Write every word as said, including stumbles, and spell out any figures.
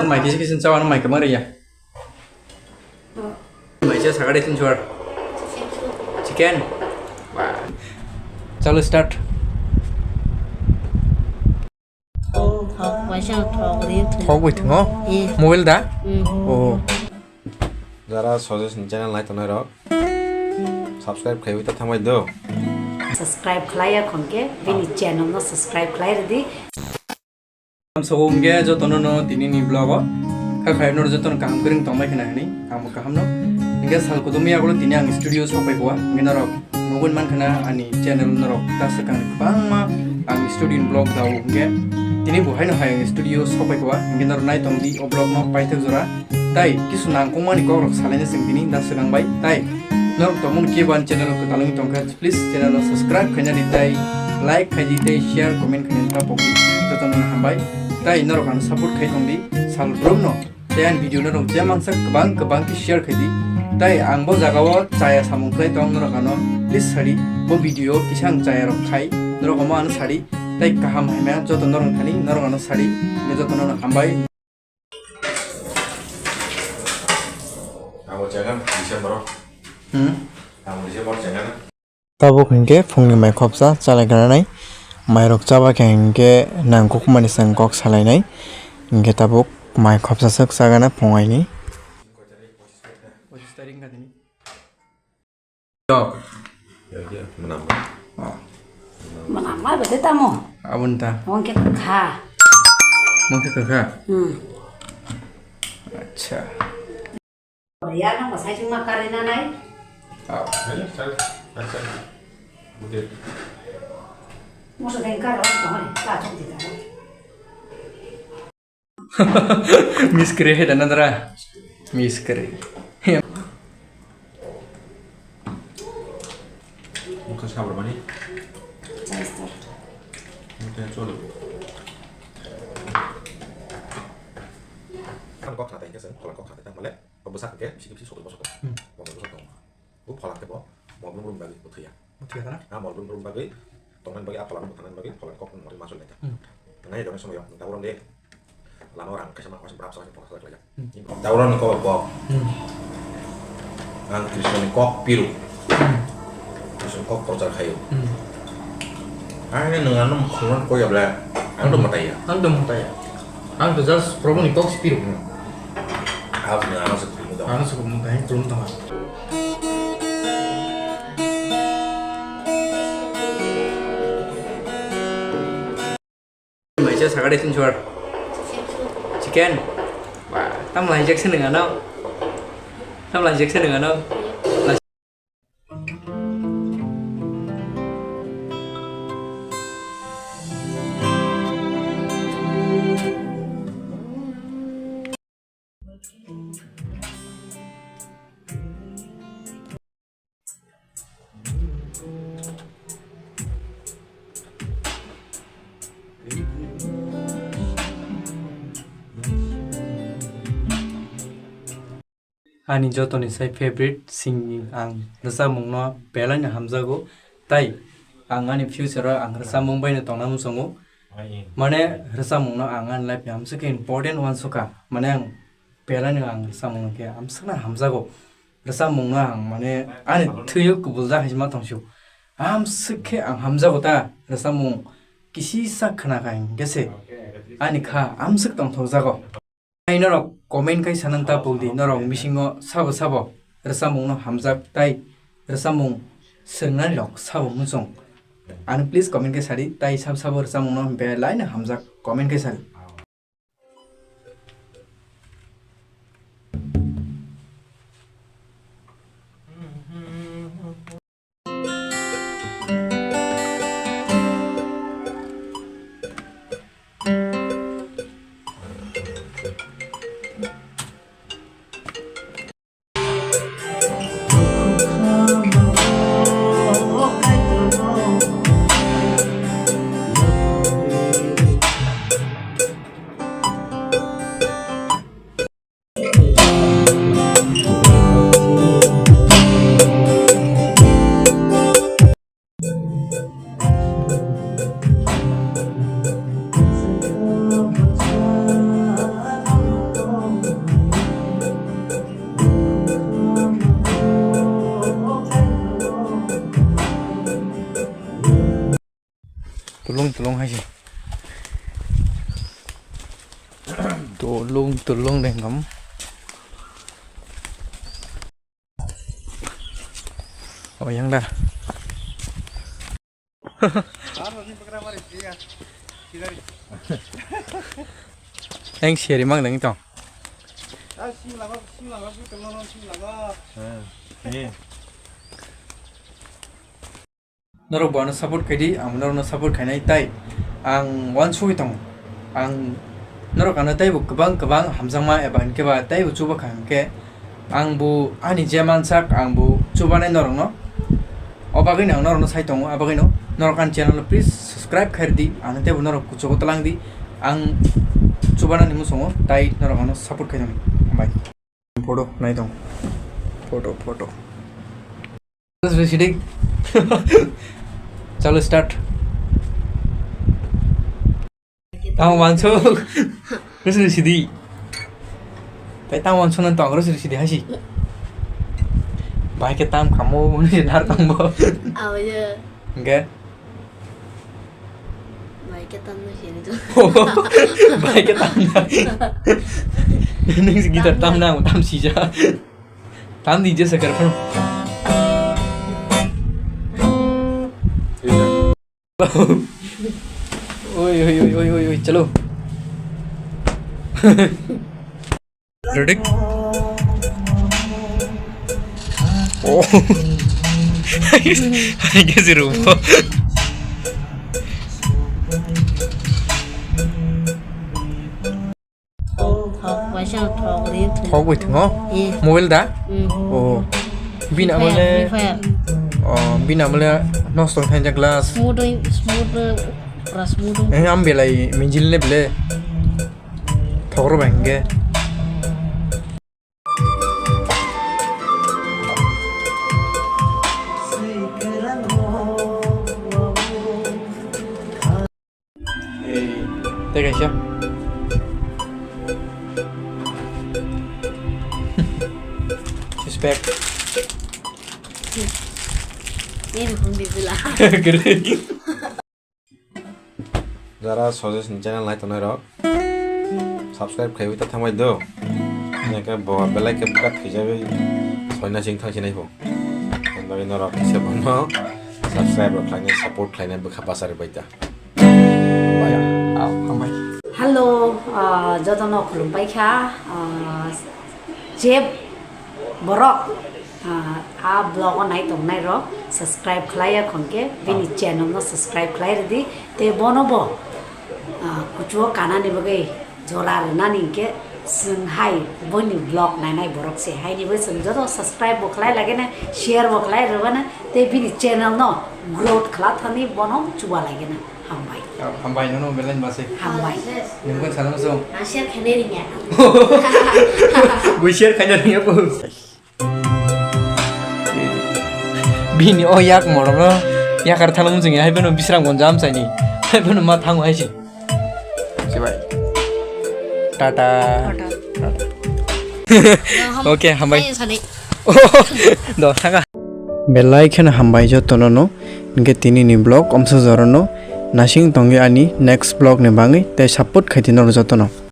Mai kisi kisi chawa, mai kwmari ya. Mai cha sagade tin chuar. Chicken. Wah. Chalo start. Thok bai se thok ri thok. Thok bai thango? Eh. Mobile da? Mm. Oh. Jara Sojeshni channel nai tongnai rok, subscribe khaiwi ta thangbai do. Subscribe khlai ya khon khe bini channel no subscribe khlai rwdi. Sogo hwnkhe jotono no tini ni vlog o kha khlai no jotono kaham kwrwng tongbai khna hwnwi ang bo kaham no. Hwnkhe sal kuthumwi yagulo tini ang studio sok pai kua, hwnkhe norok nugwi man khna ani channel norok ta swkang kwbangma ang studio ni vlog dao hwnkhe tini bo haino hai ang studio sok pai kua, hwnkhe norok nai tong di o vlog no paithak jora. Tai kisu nangkukmani kokrok salaina chwng tini da swkang bai. Tai norok tongmani kebo ani channel o kwtal wngwi tongkha, please channel o subscribe khaina di tai like khai di tai share comment khaina ta pokdi. Jotono no hambai. Tai norok ano support khai tongdi sal brum no. Tai ani video norok je mangsa kwbang kwbang khe share khai di. Tai ang bo jaga o chaya samung khlai tong norok ano please sadi bo video kisa ang chaya rok khai norok omo ano sadi. Tai kaham hamya joto norok thani norok ano sadi. Jotono no hambai. Abo chengkha December o. Hmm? Abo December chengkha na. Tabuk hinkhe phungni mai khopsa chalai granai. Mairok chaba khe hinkhe nangkukmani chwng kok salainai. Hinkhe tabuk mai khopsa swk chagana phungaini. Pochistarikh wngkha tini. Tok. Mwnam. Oh. Mwnam ma bete tamo. Abon ta. Wngkhe kha. Wngkhe kha. Hmm. Acha. Ya na masai chuma kare na nai. Oh. Acha. Acha. Bude. Moso den karo to hore. Ka chok dita. Miskri hai dana dara. Miskri. Mukha sabra mani. Mukha cholo. Kan kok kata ingkasa, kalau kok kata tak male, pembesak ke, bisi bisi sokol bosok. Hmm. Pembesak kok. Bu pholak kebo, mo brum brum bagi buthuya. Buthuya kana? Ah, mo brum brum bagi, tongnan bagi, ah, pholak buthanan bagi, pholak kok mo ma sulai ta. Hmm. Ngai dong somoyo, ta urom de. Lama orang kaisa ma kaisa brap sa pholak sa khlai. Hmm. Ta urom ko bo. Hmm. Ang Krishna ni kok piru. Hmm. Krishna kok prochar khayo. Hmm. Ai ne nang anam khulon ko ya bla. Ang do mataya. Ang do mataya. Ang to just Prabhu ni kok si piru. Hmm. Ang se khulum tong. Ang se khulum tong, khulum tong. Mai cha sagade tin chuar. Chicken. Wah, tam lai jak seneng ano. Tam lai jak seneng ano. Ani jotoni sai favorite singing ang rwchapmungno belaino hamjago, tai ang ani future-o ang rwchapmung baino tongna muchungo. Mane rwchapmungno ang ani life-ni amswk khe important uansukha. Mane ang belaino ang rwchapmungno khe amswkno hamjago. Rwchapmungno ang mane ani thwio kubuljak hai se ma tongsio. Amswk khe ang hamjago ta rwchapmung kisisa khna kha hinkhe se ani kha amswk tongthokjago. Tai norok comment khai sanang ta pokdi, norok bisingo sabo sabo rwchapmungno hamjak tai rwchapmung swngnani rok sabo muchung. Ano please comment khai sadi, tai sabo sabo rwchapmungno belaino hamjak comment khai sadi. Tulung hai se. Tulung, tulung dengam. Oh, yang da. Eng seri mang deng tong. Norok bo ano support khaidi, ang norokno support khainai, tai ang uansugwi tongo. Ang norok ano teibo kwbang kwbang hamjakma eba hinkhe ba teibo chuba kha hinkhe, ang bo ani je mansak ang bo chubanai norokno. O bagwino ang norokno sai tongo, a bagwino norok ani channel o please subscribe khairwdi, ang teibo norok kuchugo twlangdi, ang chubanani muchungo tai norok ano support khainani. Hambai. Photo nai tong. Photo, photo. Terus sidi. Chalo start. Tang wansuk. Terus sidi. Tai tang wansuk nang tong terus sidi hasi. Bai ke tam kamu ni dar tong bo. Aw, iya. Enggak. Bai ke tam na sini tu. Bai ke tam na. Nung si gitar tam na, tam si ja. Tam di je segar phano. Oi, oi, oi, oi, oi, oi, chalo. Ready? Oh. Hai ke zero. Thok, waisa thok ri thung. Thok bai thungo? Eh. Mobile da? Hmm. Oh. Bini Free Fire, amole, Free Fire. Oh, bini amole nosto khainjak glass. Smooth oi, smooth oi, pura smooth oi. Eh, am belai minjil le bele. Thok ro bang ge. Ei, tei kaisa. Suspect. Ni hum bibila. Kwrwi. Jara Sojesni channel nai tongnai rok, subscribe khaiwi ta thangbai do. Neke bo belai khe bukat khaijagwi soina sing thang sinai pho. Ang bagwi norok kisa bono subscribe rok khlainai, support khlainai bwkha bachari bai ta. Baya, ah, hambai. Hello, ah, jotono khulumpai kha, ah, je borok, ah, a vlog o nai tongnai rok subscribe khlai ya khon khe bini channel no subscribe khlai rwdi, tei bono bo, ah, kuchuo kanani bagwi jora rwnani hinkhe chwng hai boni vlog nainai borok se. Haini bagwi chwng joto subscribe bo khlai lagena, share bo khlai rwbana, tei bini channel no growth khla thani bono chuba lagena. Hambai. Oh, hambai, nono belai basi. Hambai. Nungkon sana muchung. Ang share khainai ringya. Bo share khainai ringya bo. Bini o yak morokno yakar thangna muchung ya, hai bono Bisramganj amchaini. Hai bono ma thango hai si. Sibai. Tata. Tata. Tata. Okay, hambai. Hai, sani. Do, thanga. Belai kheno hambai jotono no. Hinkhe tini ni vlog omsa jora no. Nasing tongwi ani next vlog ni bagwi tei support khai di norok jotono.